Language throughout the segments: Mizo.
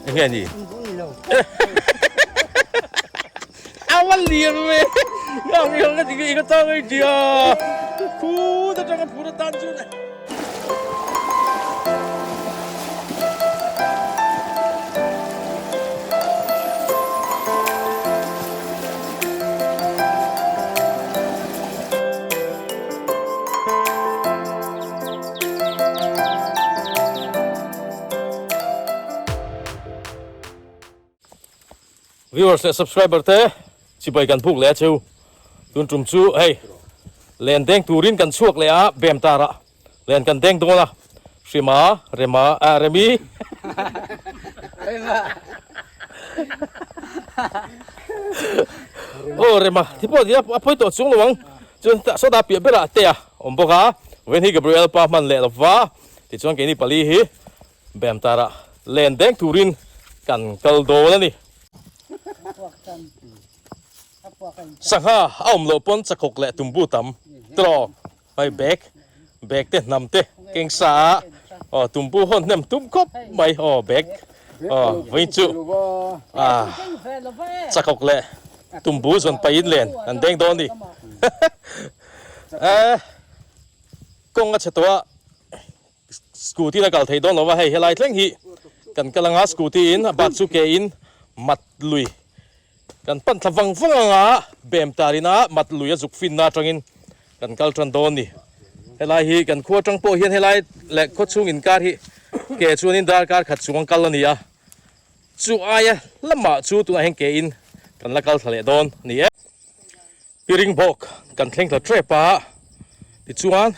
Enge ni? A va lian ve! Yang yang ka ti ka chang ei tia. Khu ta tang a phur atan chu. Viewers leh subscriber te chibai kan buk leh a cheu tun tum chu hei len deng turin kan chhuak leh a bem tar ah len kan deng dawn a Hrima Rema ah Remi aw Rema ti pawh a pawi tawh chuang lo ang chuan sawtah piah berah te a awm bawk a vawiin hi Gabriel pa hman leh lova tichuan keini pali hi Bem tara len deng turin kan kal dawn a ni. Sangha a awm loh pawn chakhawk leh tumbu tam tiraw hei bag bag te hnam te keng sa a aw tumbu hawn hnem tum khawp mai aw bag aw vawiin chu ah chakhawk leh tumbu zawn pahin len an deng dawn a ni. Kawng a chhe tawh a. Scooty in a kal theih dawn lo va, hei helai thleng hi kan kal anga scooty in a bak chu ke in mat lui kan pan thla vang vang anga bem tar ina mat lui a zuk finna atangin kan kal tan dawn ni. Helai hi kan khua atang pawh hian helai leh khaw chhung inkar hi ke chuanin darkar khat chung kal a ni a, chu aia lamah chu tunah hian ke in kan la kal thla leh dawn a ni e. Piring bawk kan thleng thla tep a, tichuan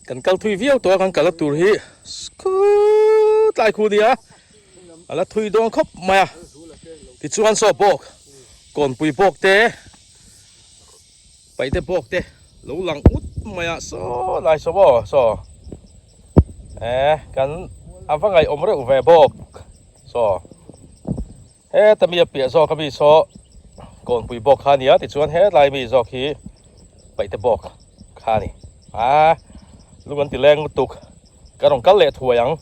kan kal thui viau tawh a, kan kal a tur hi tlai khu nia a la thui dawn khawp mai a, tichuan saw bawk kawnpui bawk te paihte bawk te lo lang ut mai a saw lai saw aw saw eh kan a va ngaihawm reuh ve bawk saw. Heta mi a piah zawk a mi saw kawnpui bawk kha a ni a, tichuan hetlai mi zawk hi paihte bawk kha a ni. Aa lung an ti leng lutuk, ka rawn kal leh thuai ang.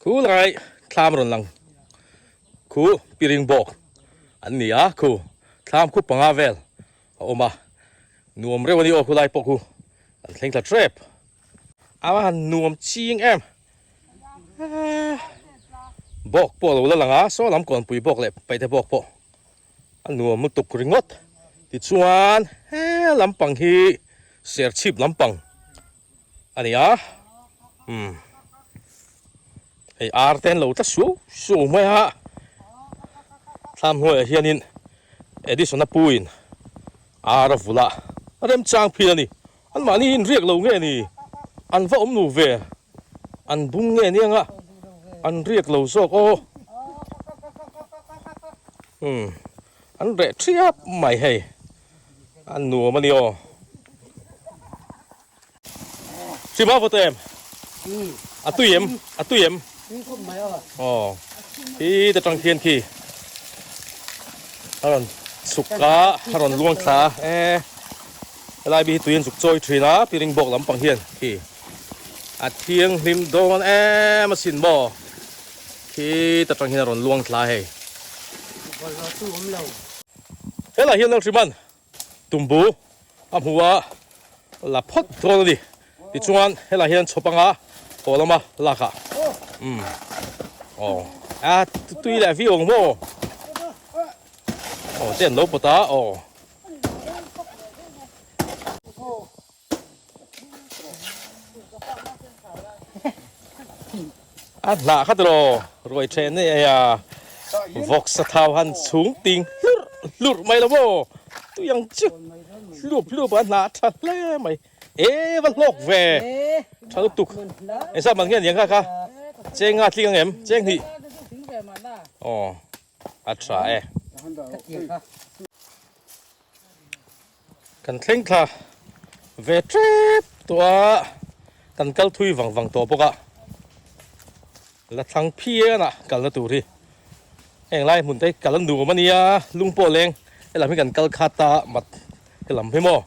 Khu lai thlam rawn lang khu piring bawk an ni a, khu thlam khu panga vel a awm a, nuam reuh a ni aw khu lai pawh khu an thleng thla tep. A va han nuam ching em. Bawk pawh a lo la lang a, saw lam kawnpui bawk leh paihte bawk pawh a nuam lutuk ringawt. Tichuan he lampang hi serchhip lampang a ni a, umm hei ar te an lo tla suau suau mai a, thlam hnuaiah hianin Edison a puin ar a vulh a, remchang phil a ni. An mahni hi inriak lo nge ni? An va awm lo ve. An bung nge ni anga an riak lo zawk aw. Umm an reh thiap mai hei. A nuam a ni aw. Hrima vawt em? A tui em? A tui em? Aw. Khi te tang khian khi. A rawn chhuk a, a rawn luang thla a. E. Helai mi hi tui an zuk chawi thin a, piring bawk lampang hian khi a thianghlim dawn em asin maw khi ta tang hian a rawn luang thla hei. Helai hian Lalhriman tumbu a hmu a la phawt dawn a ni. Tichuan helai hian chhawp anga haw lama lak ah umm aw a tui leh viau ang maw aw te an lo pawt a aw. A hnah kha tiraw ruai then nei a vawk sa thau han chhung ting hlurh hlurh mai lo maw tui ang chu hlup hlup a hnah tha hle mai e va hlawk ve tha lutuk engzat man nge ni ang kha kha. Cheng nga tling ang em? Cheng hnih. Aw a tha e. Kan thleng thla ve tep tawh a, kan kal thui vang vang tawh bawk a. La thlang phian a kalna tur hi heng lai hmun te hi kal a nuam a nia, lung pawh leng helam hi kan kal khat a mat helam hi maw.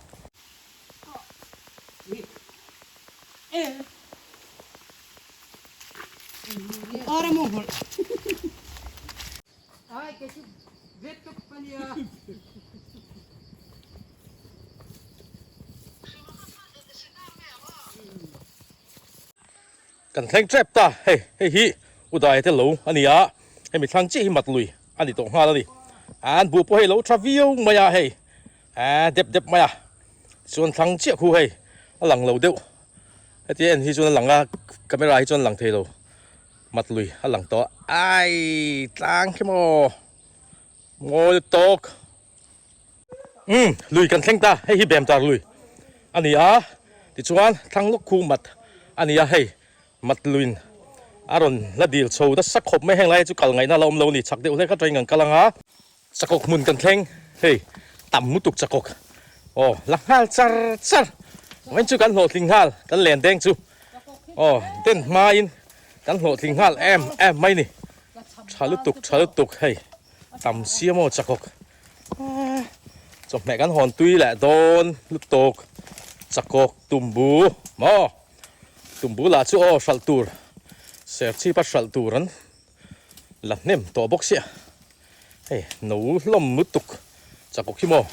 Kan thleng tep ta, hei hei hi Udaia te lo a ni a, hemi thlang chiah hi mat lui a ni tawh nghal a ni. An buh pawh hei lo tha viau mai a hei, aaa dep dep mai a, chuan thlang chiah khu hei a lang lo deuh, hetia en hi chuan a lang a, camera hi chuan a lang thei lo, mat lui a lang tawh a, ai tlang khi maw ngawi tawk. Umm lui kan thleng ta hei hi bem tar lui a ni a tichuan thlang lawk khu mat a ni a hei mat luin a rawn la dil chho nasa khawp mai heng lai chu kal ngaihna la awm lo a ni chak deuh hlek atangin kan kal ang a chakawk hmun kan thleng hei tam lutuk chakawk aw la nghal char char vawiin chu kan hlawhtling nghal kan len deng chu aw den hmain kan hlawhtling nghal em em mai a ni tha lutuk tha lutuk hei. Tam sia maw chakawk chawhmeh kan hawn tui leh dawn lutuk chakawk tumbu maw tumbu lah chu aw hralh tur serchhip a hralh tur an la hnem tawh bawk sia hei no hlawm lutuk chakawk hi maw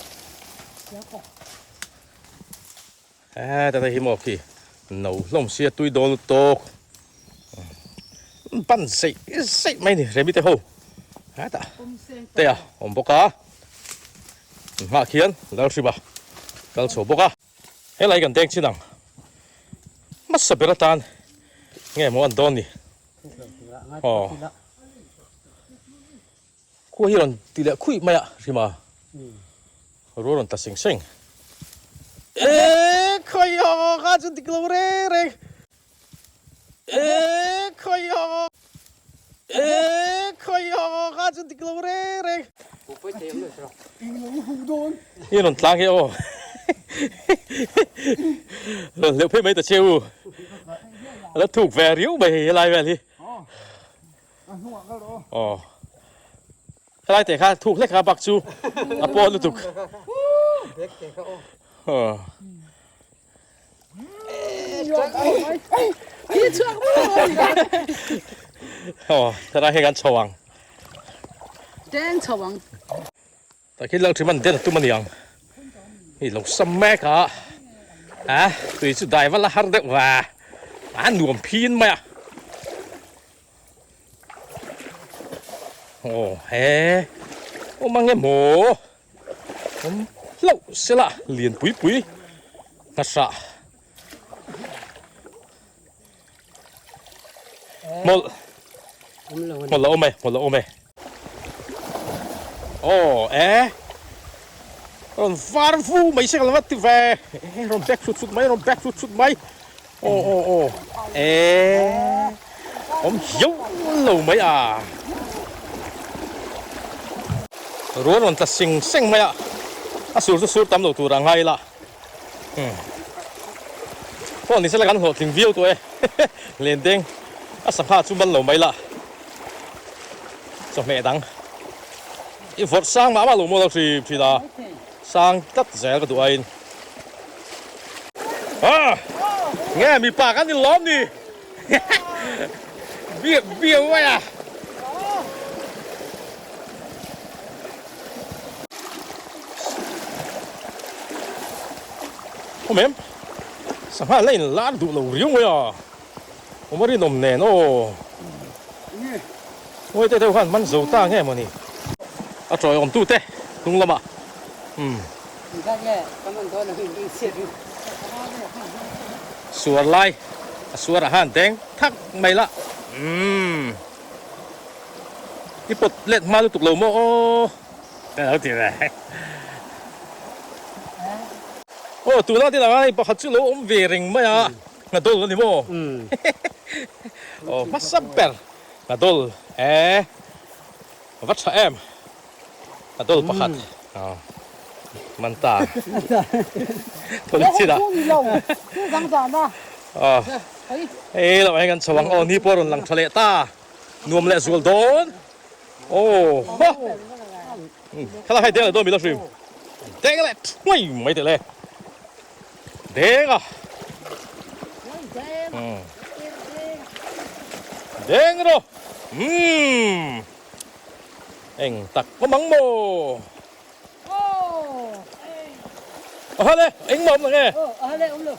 he tata hi maw khi no hlawm sia tui dawn lutuk Ban zeih zeih mai a ni Remi te ho hetah te a awm bawk a nghah khian Lalhriba kal chho bawk a helai kan deng chin ang hmasa ber atan nge maw an dawn ni aw khua hi rawn ti leh khuih mai a Hrima rual rawn ta seng seng e khawi haw kha chu dik lo reng reng. E khawi haw E khawi haw kha chu dik lo reng reng. I rawn tlang hi aw. Rawn hleuh phei mai ta che u. A la thuk ve riau mai hei helai vel hi. Aw. Helai te kha thuk hlek kha bak chu a pawn lutuk. Aw. Aw, tara hei kan chho ang. Deng chho ang. Ta khi lal thim an den tum ani ang. Hei lo sam mek a. A, tui chu dai vala har deuh va. A nuam phin mai a. Aw, he. Awm ang em aw. Awm hlauh sela lian pui pui hmasa mawlh mawlh a awm e mawlh a awm e aw e rawn var vu mai se ka lo va ti ve e rawn back thut thut mai rawn back thut thut mai aw aw aw e awm hiau lo mai a rual rawn tla seng seng mai a a sur chu sur tam lo tur a ngai la umm pawh ni sela kan hlawhtling viau tawh e len deng a sangha chu man lo mai la chawhmeh dang i vawrh sang mah mah lo maw lo hrim thin a sang tlat zel ka duh aiin ah nge mipa kan ni lawm ni biak biak mai a. Awm em? Sangha la in lar duh lo riau mai a. Awm a rinawm nen aw. Ngawi te deuh khan man zo ta nge mawni. A tawi awm tute hnung lamah. Umm. Suar lai a suar ah khan deng thak mai la. Umm. I pawt let hma lutuk lo maw aw. Ka lo ti ve. Aw tuna tin ang a hei pakhat chu lo awm ve reng mai a. Hna dawl a ni maw? Aw hmasa ber Ngadawl e va tha em Ngadawl pakhat aw man ta Thawlh chin ah aw hei lamah hian kan chho ang aw ni pawh a rawn lang tha leh ta nuam leh zual dawn aw ha khalai hai deng leh dawn mi la hrim deng leh thuai mai teh le. Deng a. Deng rawh. Umm. Eng tak awm ang maw? Aha le, eng mah awm lo nge? Aha le, awm lo.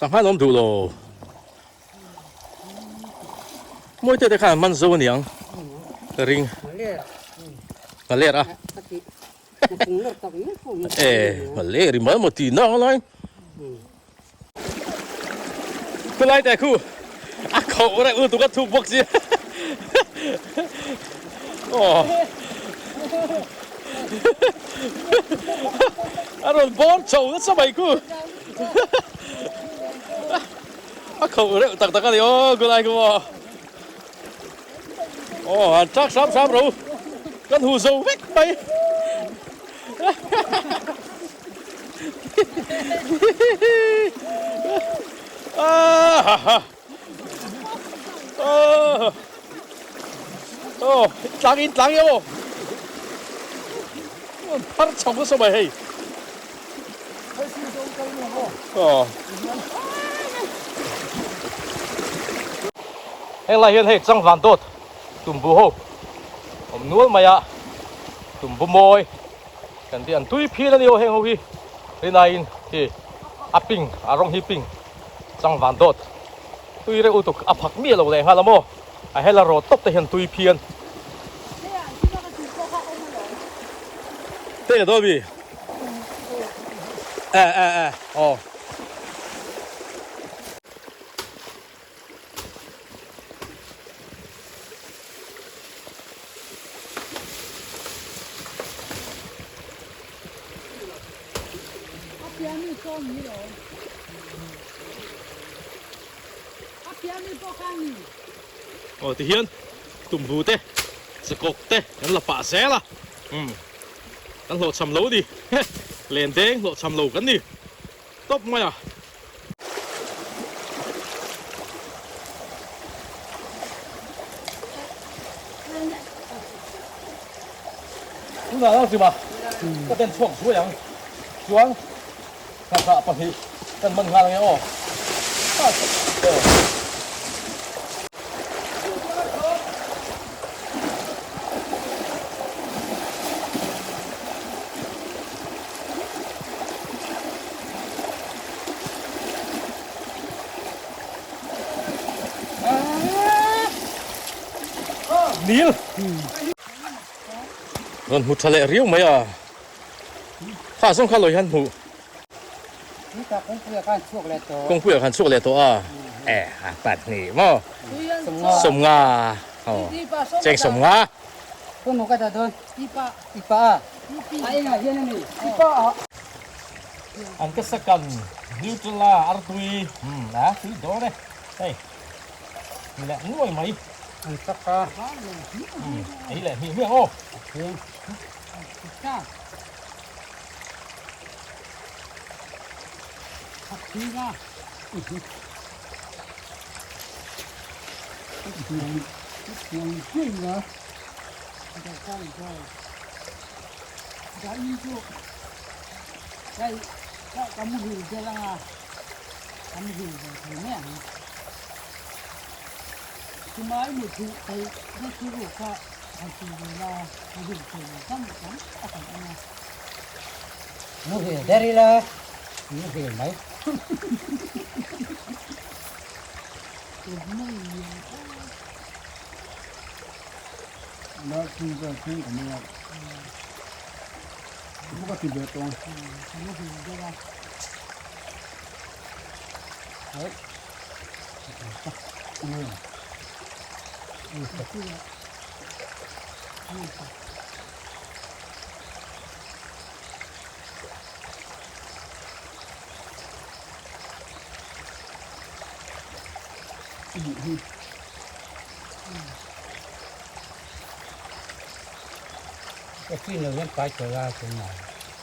Sangha an awm duh lo. Mawite te khan an man zo aniang ka ring. Nghaler a. E nghaler i mal maw tih nak lai. Khulai te khu a khoh reuh lutuk a thuk bawk sia. Aw. A rawn bawr chho nasa mai khu. A khoh reuh tak tak a ni aw khulai khu maw. Aw han chak hram hram ro kan hu zo vek mai. Aw tlang in tlang emaw phar chho nasa mai hei. Aw. Heng lai hian hei changvan dawt tumbu ho awm nual mai a tumbu mawi kan tih an tui phil a ni aw heng ho hi rinaiin hi a pink a rawng hi pink changvan dawt tui reuh lutuk a phak miah lo leh nghal a maw a hela rawt tawp te hian tui phian te le dawn mi e e e aw. Aw tihian tumbu te chakawk te kan la pah zel a umm kan hlawhchham lo a ni len deng hlawhchham lo kan ni. Tawp mai a. Tunah lo chima ka den chhuak zuai ang chuan nghahah pahnih kan man nghal ange aw. Nil rawn hmu tha leh riau mai a kha zawng kha lawi hian hmuh kawngpuiah khan chhuak leh tawh a e a pahnih maw sawmnga aw cheng sawmnga. An ka sakan Nutella artui a tui dawn e hei mi leh nuai mai an sak a ei leh hmih hmiang aw Chumai mu chu kei na chu ru kha han ti ve la, a rin thei lo tam tam tak an awm a. Muhil der ila, muhil mai.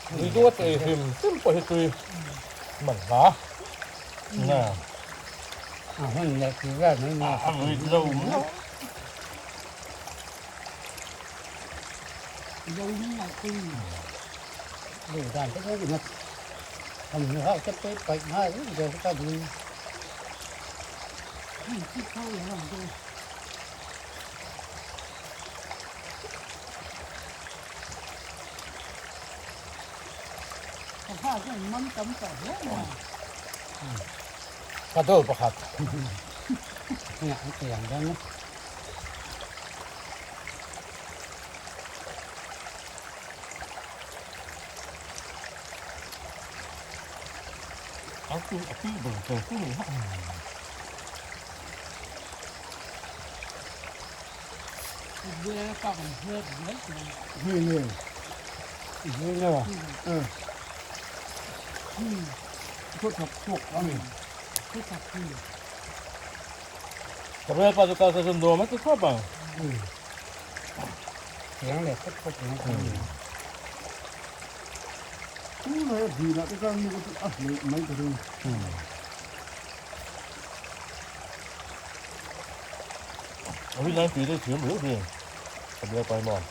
Tui duat ei hrim hrim pawh hi tui man hla. Na. A hun leh tih vel mai mai. A rit lo meuh. Duh dan te pawh ringawt. Thawmhnaw hauh te pawh paih nghal vek zel ka duh. Ka dawr pakhat. Gabriel pa chu kal sa chuan nuam a ti khawp ang. A rin ai tui te thiam riau thin Gabriel pa hi maw.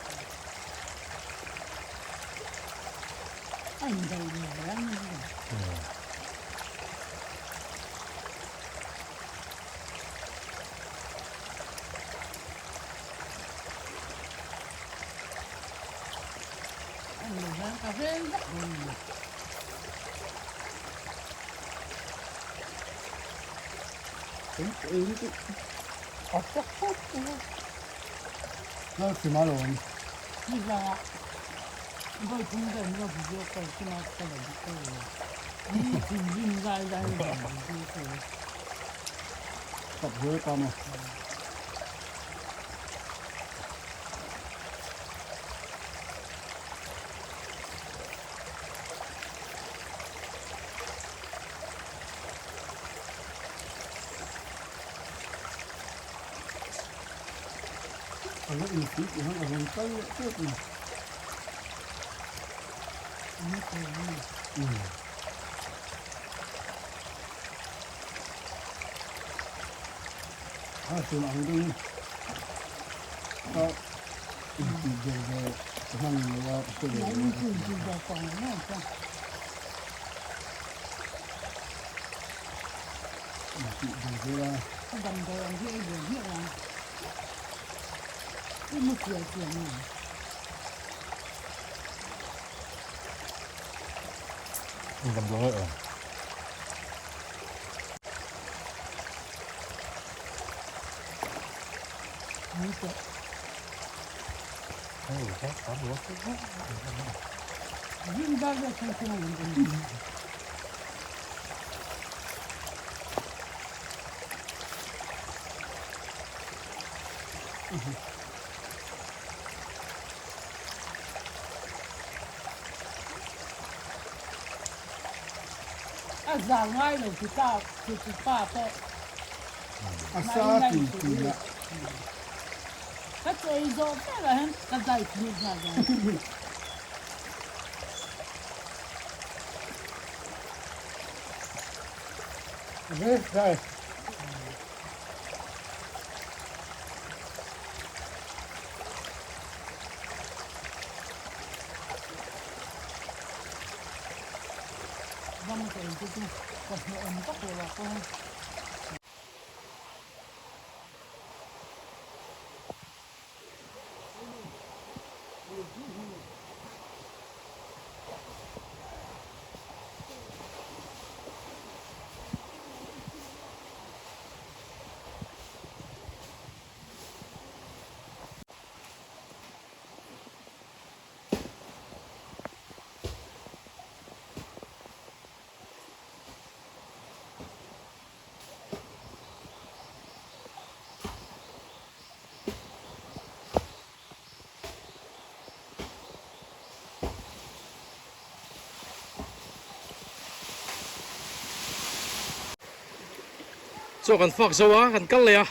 Chaw kan fak zo a, kan kal leh a.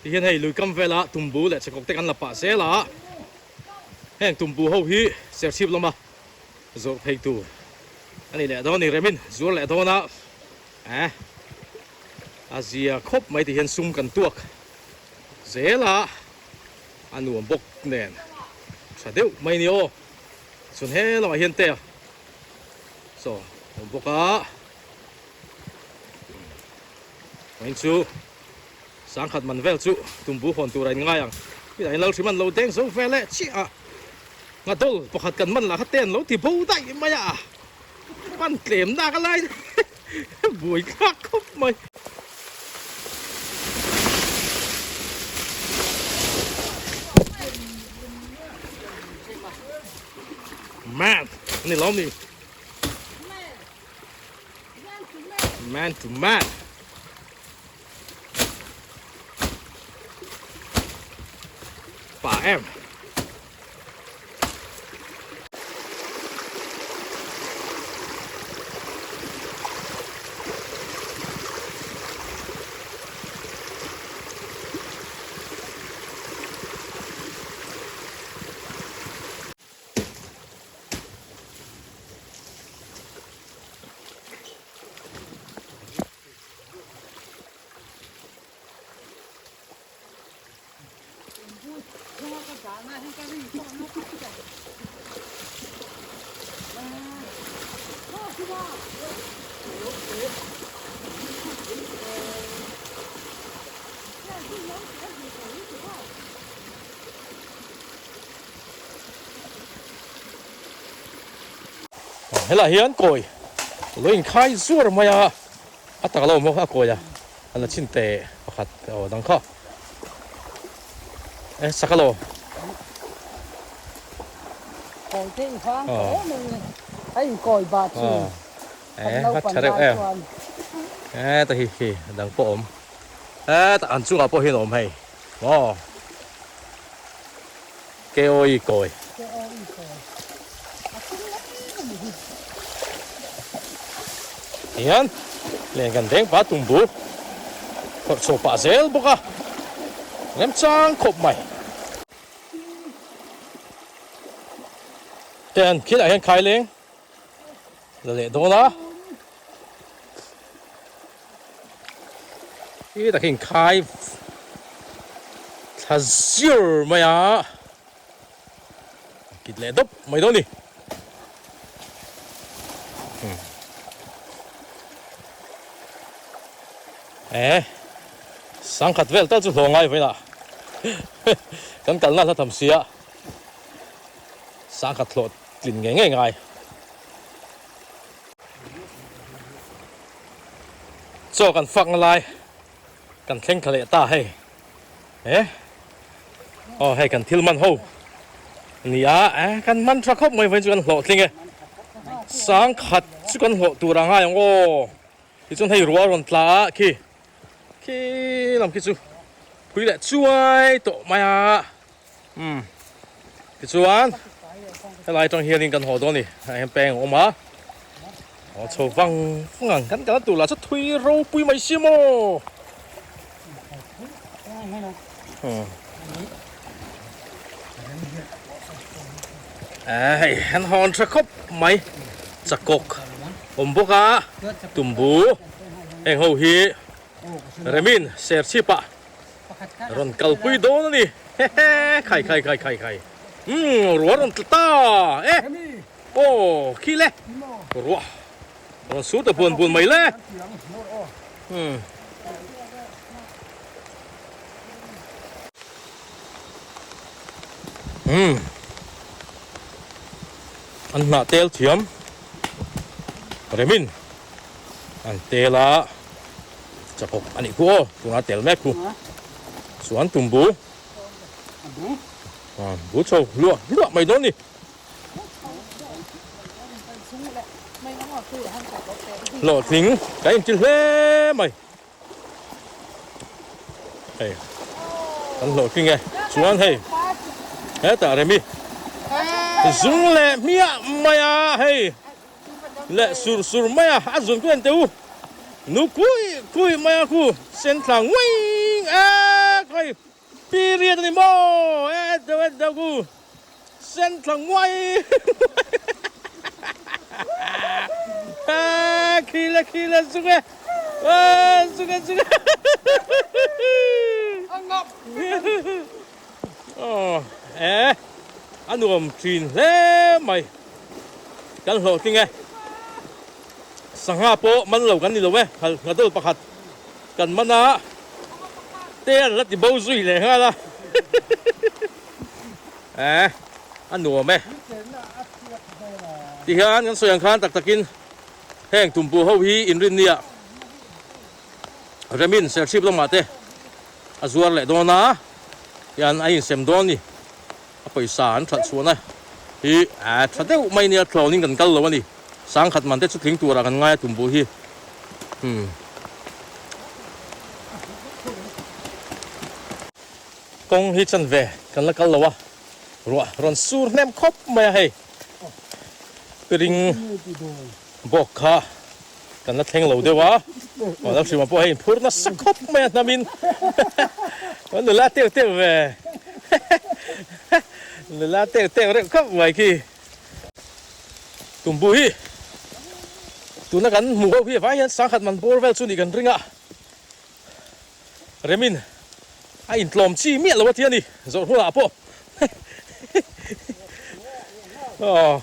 Tihian hei lui kam vela tumbu leh chekawk te kan la pah zel a. Heng tumbu ho hi serchhip lama zawrh phei tur a ni leh dawn a ni. Remin zuar leh dawn a, eh a zia khawp mai tihian sum kan tuak zel a, a nuam bawk nen tha deuh mai a ni aw. Chhun he lamah hian te chaw awm bawk a. Vawiin chu sangkhat man vel chu tumbu hawn tur a in ngai ang. Midang in lo hrim an lo deng zo vel e chiah a. Ngadawl pakhat kan man lah kha te an lo ti bo daih mai a. Man tlem nak a lai buai thlak khawp mai. Man ani lo mi. Man to man. Pa em. Helai hian kawi lo inkhai zuar mai a, a tak lo maw a kawi a, a la chhin teh pakhat aw dang kha e sak a lo. Kawi te i vang ta em em ni, a inkawi bah thin kan naupan lai chuan. E ta hi hi dang pawh awm e ta an chungah pawh hian awm hei maw. KOE kawi. KOE kawi. A chung mai a ni hi. Tihian len kan deng pah tumbu phawrh chhuah pah zel bawk a, remchang khawp mai. Tihian khilaiah hian khai leng la leh dawn a. Khi tak hi inkhai thla zir mai a, kit leh dawp mai dawn a ni. E sangkhat vel tal chu hlawh ngai vawiin ah kan kalna hla tham sia sangkhat hlawh tlin ngei ngei ngai. Chaw kan fak na lai kan thleng thla leh ta hei e aw hei kan thil man ho ni a e kan man tha khawp mai vawiin chu kan hlawh tling e sangkhat chu kan hlawh tur a ngai ang aw tichuan hei ruah a rawn tla a khi khi lam khi chu phui leh chuai tawh mai a. Umm tichuan helai atang hianin kan haw dawn a ni ah hian peng a awm a haw chho vang vang ang kan kalna tur lah chu thui ropui mai si maw eh hei an hawn tha khawp mai chakawk awm bawk a tumbu heng ho hi remin serchhip ah. Rawn kalpui dawn a ni. Hehe khai khai khai khai khai. Umm ruah rawn tla ta e. Aw khi le. Ruah rawn sur ta buan buan mai le. Umm. Umm. An hnah tel thiam. Remin an tel a. Chakawk a nih khu aw, tunah tel mek khu. Chuan tumbu bu chho luah luah mai dawn ni. Hlawhtling kan inti hle mai. Hei kan hlawhtling e. Chuan hei hetah Remi zung leh hmiah mai a hei leh sur sur mai a, a zun khu en teh u. Nu kui kui mai a khu sen thla nguai ek hei period a ni maw e deuh e deuh khu sen thla nguai e khi le khi le zuk e e zuk e zuk e aw e a nuam thin hle mai kan hlawhtling e. Sangha pawh man lo kan ni lo e, ngha dawt pakhat kan man a, te an la ti bo zui leh nghal a, eh a nuam e. Tihian kan sawi ang khan tak takin heng tumpu ho hi inrinnia remin serchhip lamah te a zuar leh dawn a, hian a insem dawn a ni. A pawisa an hralh chhuahna hi a tha deuh mai nia thlawnin kan kal lo a ni. Sangkhat man te chu tling turah kan ngai a tumbu hi. Hmm. Kawng hi chan ve kan la kal lo a, ruah rawn sur hnem khawp mai a hei. Piring bawk kha kan la thleng lo deuh a, Lalhrimah pawh hei inphur nasa khawp mai a hnamin nula teuh teuh ve nula teuh teuh reuh khawp mai khi tumbu hi tuna kan hmuh ho hi vai hian sangkhat man bawr vel chu nih kan ring a remin a intlawm chi miah lo a ti a ni zawrh hunah pawh aw.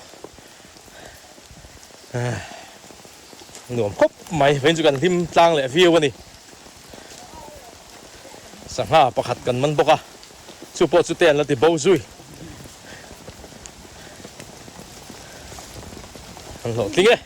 Nuam khawp mai, vawiin chu kan hlim tlang leh viau a ni. Sangha pakhat kan man bawk a, chu pawh chu te an la ti bo zui. An hlawhtling e.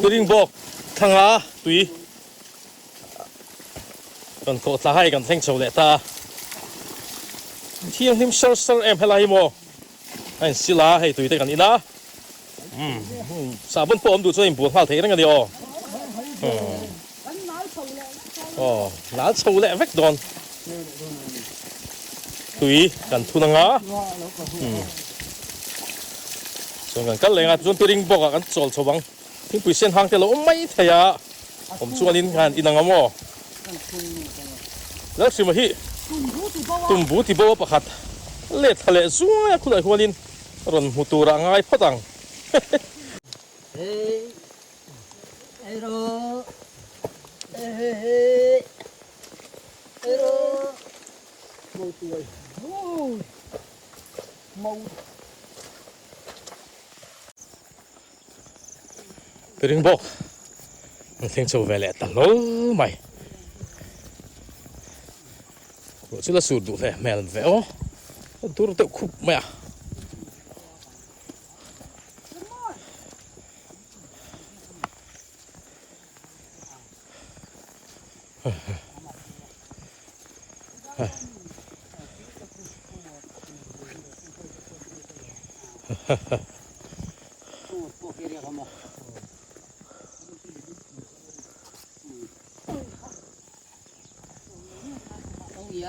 Piring bawk thanga tui kan khawh thla hai kan thleng chho leh ta thianghlim sar sar em helai hi maw a insil a hei tui te kan in a. Umm sahbawn pawh awm duh chuan inbual nghal thei reng a ni aw. Aw nal chho leh vek dawn. Tui kan thun anga. Umm chuan kan kal leh anga chuan piring bawk ah kan chawl chho ang. Thingpui sen hang te lo awm mai thei a. Awm chuanin khan inang ang maw? Lalhrimah hi tumbu ti bo a pakhat let thla leh zuai a khulai huanin rawn hmu turah a ngai phawt ang. Piring bawk an thleng chho ve leh ta hlawl mai. Ruah chu la sur duh hle hmel ve aw. A dur deuh khup mai a.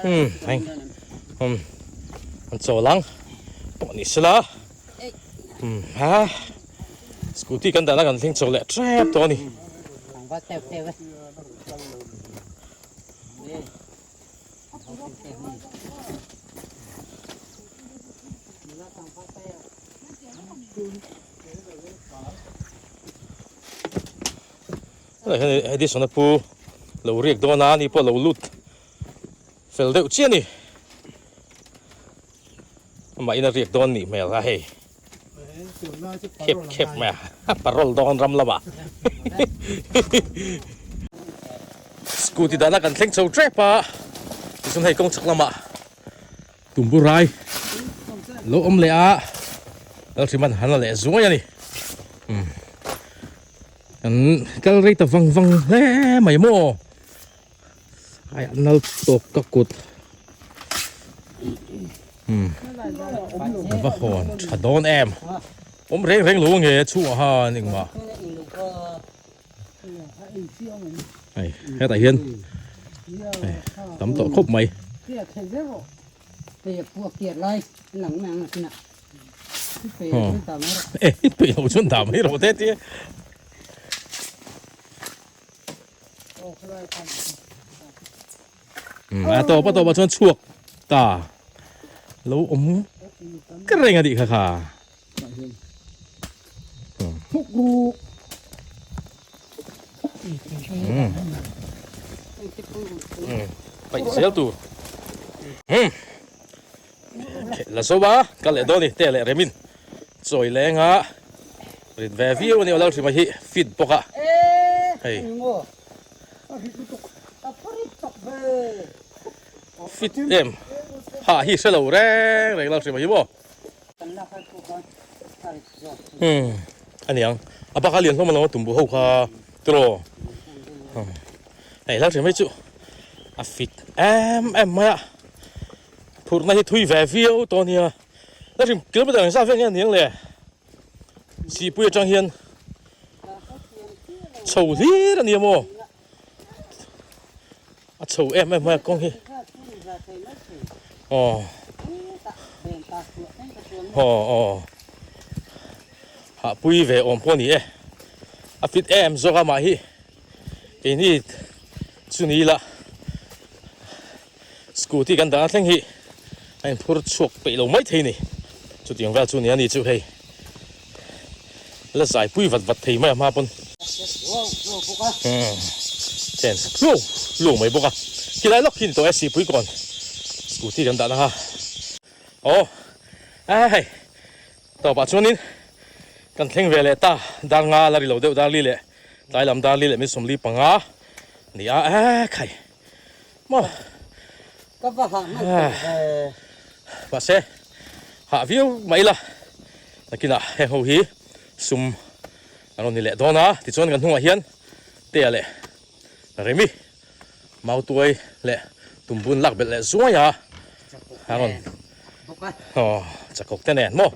Umm hei umm an chawl ang pawh ni sela umm ha scooty kan dahna kan thleng chho leh tep tawh a ni. Helai hian Edison a pu lo riak dawn a, ani pawh lo lut fel deuh chiah a ni. Amah in a riak dawn nih hmel a hei. Khep khep mai a, parol dawn ram lamah. Scooty dahna kan thleng chho tep a, tichuan hei kawng chhak lamah Tumbu rai lo awm leh a, Lalhriman han la leh zuai a ni. Kan kal rei ta vang vang hle mai maw? Ai a nal tawp ka kut. Umm va hawn tha dawn em awm reng reng lo ange chhungah khan engmah hei hetah hian hei tam tawh khawp mai. E i peih loh chuan dah mai rawh te tia. A tawp a tawpah chuan chhuak ta lo awm ka reng a nih kha kha. Paih zel tur. La zo a kal leh dawn a ni te leh remin chawi leng a rit ve viau a ni aw lalhrima hi fit bawk a hei. Fit em ha hi hre lo reng reng lalhrima hi maw. Umm a niang a bak a lian hlawm alawm a tumbu ho kha tiraw hei lalhrima hi chu a fit em em mai a. Phurhna hi thui ve viau tawh a nia. La hrim kilometer engzat vel nge a niang le? Sihpui atang hian chho hlir a nia maw? A chho em em mai a kawng hi. Aw. Aw aw. Hahpui ve awm pawh a ni e. A fit em zawk a mah hi. Keini chu ni ila. Scooty kan dah thleng hi a inphur chhuak peih lo mai thei ni. Chutiang vel chu nia ni chu hei la zai pui vat vat thei mai a hma pawn. Umm chen hluau hluau mai bawk a. Khilai lawk khi ni tawh e sipui kawn scooty kan dah na kha. Aw a hei tawpah chuanin kan thleng ve leh ta dar nga la ri lo deuh dar li leh tlai lam dar li leh min 45 ni a e khai. Maw? Ka va hah hman tawh ve. Mahse, hah viau mai ila. Nakinah heng ho hi sum an rawn ni leh dawn a. Tichuan kan hnungah hian Tea leh Remi Mautuai leh Tumbun lak belh leh zuai a. A rawn aw chakawk te nen maw.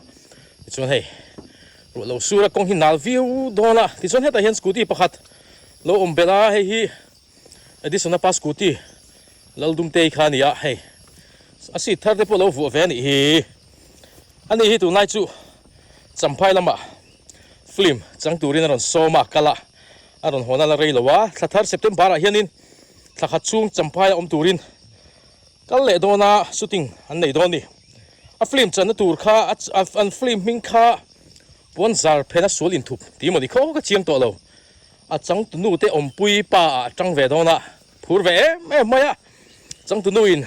Tichuan hei ruah lo sur a kawng hi nal viau dawn a. Tichuan hetah hian scooty pakhat lo awm belh a hei hi. Edison a pa scooty Laldumtei kha a ni a, hei a seat thar te pawh lo vuah ve a nih hi. Ani hi tunlai chu Champhai lamah film chang turin a rawn sawm a, kal a, a rawn hawn a la rei lo a, thla thar September ah hianin thla khat chhung Champhai a awm turin kal leh dawn a, shooting an nei dawn a ni. A film channa tur kha an film hming kha Puanzar phena sual inthup tih maw ni khaw ka chiang tawh lo. A changtunu te awmpui pa ah a tang ve dawn a, phur ve em em mai a. Changtunu in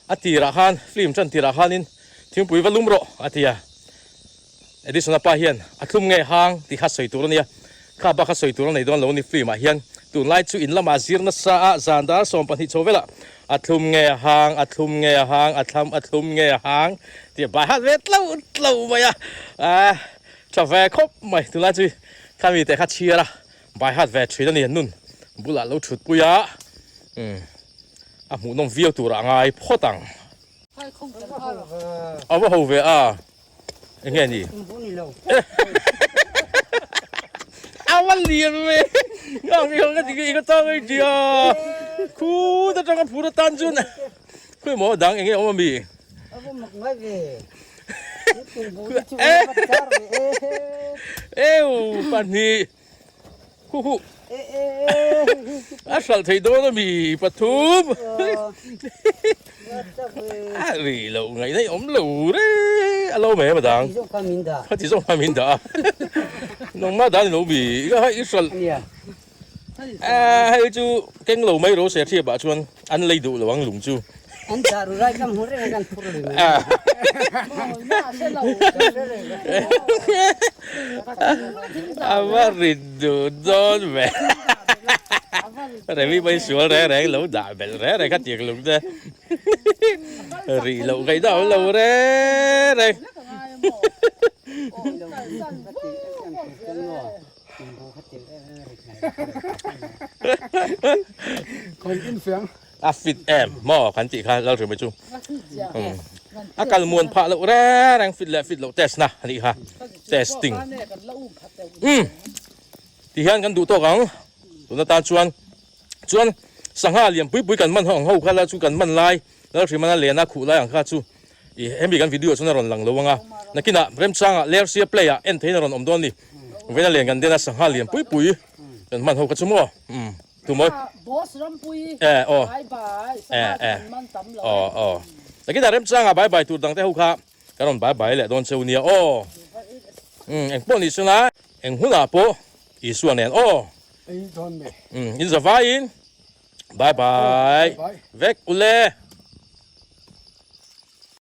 a tirah khan, film tan tirah khanin thingpui va lum rawh a ti a. Edison a pa hian a thlum nge hang tih kha sawi tur a nia, kha bak kha sawi tur a nei dawn lo a ni film ah hian. Tunlai chu in lamah zir nasa a, zan dar 12 chho velah a thlum nge hang, a thlum nge hang, a thlam a thlum nge hang tih a bai hat ve tlo tlo mai a. Ahh. Tha ve khawp mai tunlai chu khami te kha chhiar a bai hat ve thin a ni nun bulah lo thut pui a umm a hmuhnawm viau tur ah ngai phawt ang. A va ho ve a eng nge ni a va lian ve ka chang ei tia khut atanga phur atan chuan khawi maw dang eng nge awm ami. Eu pahnih hu hu a hralh thei dawn ami pathum a ri loh ngaih daih awm lo re a lo mai a dang khati zawng kha min dah a nangmah dan i lo mi i hralh A hei chu keng lo mai ro se thiap ah chuan an lei duh lo ang lung chu. An dah ru rai kam hmu reng a kan phur lui mai. A va rit duh dawn ve. Remi mai sual reng reng lo dah belh reng reng kha tiang lung te. Rih loh ngaih dah awm lo reng reng. A fit em maw kan tih kha Lalhrimai chu. A kal muan phah loh reng reng fit leh fit loh test na a nih kha. Testing. Umm ti hian kan duh tawk ang tuna tan chuan chuan sangha lian pui pui kan man ho ang ho kha la chu kan man lai Lalhrimana lena khuh lai ang kha chu ih hemi kan video chuan a rawn lang lo ang a nakinah remchangah Lersia play ah en theihin a rawn awm dawn a ni. Vena len kan den a sangha lian pui pui kan man ho kha chu maw umm. Tumawi. Boss Rampui. Eh aw. Bye bye. Eh eh. Aw aw. Takin a remchanga bye bye tur dang te ho kha kan rawn bye bye leh dawn cheu nia aw. Umm eng pawh ni chunga eng hunah pawh Isua nen aw. Ei dawn me. Umm in zavaiin bye bye vek ule.